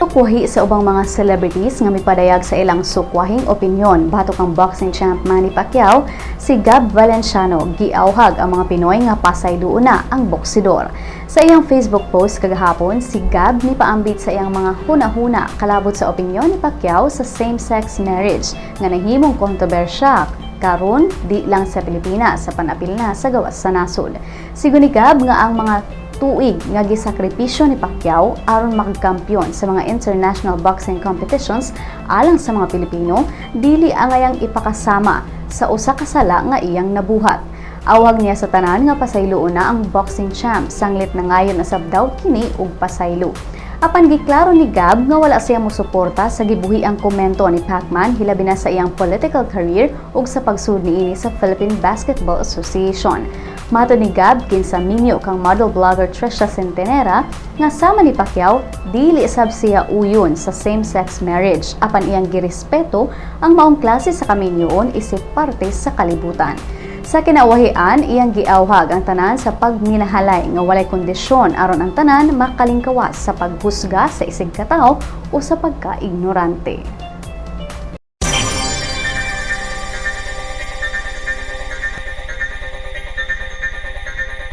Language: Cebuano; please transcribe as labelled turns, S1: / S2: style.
S1: Sukwahi sa ubang mga celebrities nga mipadayag sa ilang sukwahing opinyon batok ang boxing champ Manny Pacquiao, si Gab Valenciano giawhag ang mga Pinoy nga pasayloon na ang boksidor. Sa iyang Facebook post kagahapon, si Gab mipaambit sa iyang mga huna-huna kalabot sa opinyon ni Pacquiao sa same-sex marriage nga nahimong kontrobersya karon di lang sa Pilipinas sa panapil na sa gawas sa nasod. Sigon ni Gab nga ang mga tuig nga gisakripisyo ni Pacquiao aron makakampiyon sa mga international boxing competitions alang sa mga Pilipino, dili angayang ipakasama sa usa ka sala nga iyang nabuhat. Awhag niya sa tanan nga pasayloon na ang boxing champ sanglit nangayo na sab daw kini og pasaylo. Apan giklaro ni Gab nga wala siya mosuporta sa gibuhiang komento ni Pacman, hilabi na sa iyang political career ug sa pagsud niini sa Philippine Basketball Association. Matod ni Gab, kinsa minyo kang model blogger Trisha Centenera, nga sama ni Pacquiao, dili sab siya uyon sa same-sex marriage apan iyang girespeto ang maong klase sa kaminyoon isip parte sa kalibutan. Sa kinawahian, iyang giawhag ang tanan sa pagminahalay nga walay kondisyon aron ang tanan makalingkawas sa paghusga sa isig katawo o sa pagka-ignorante.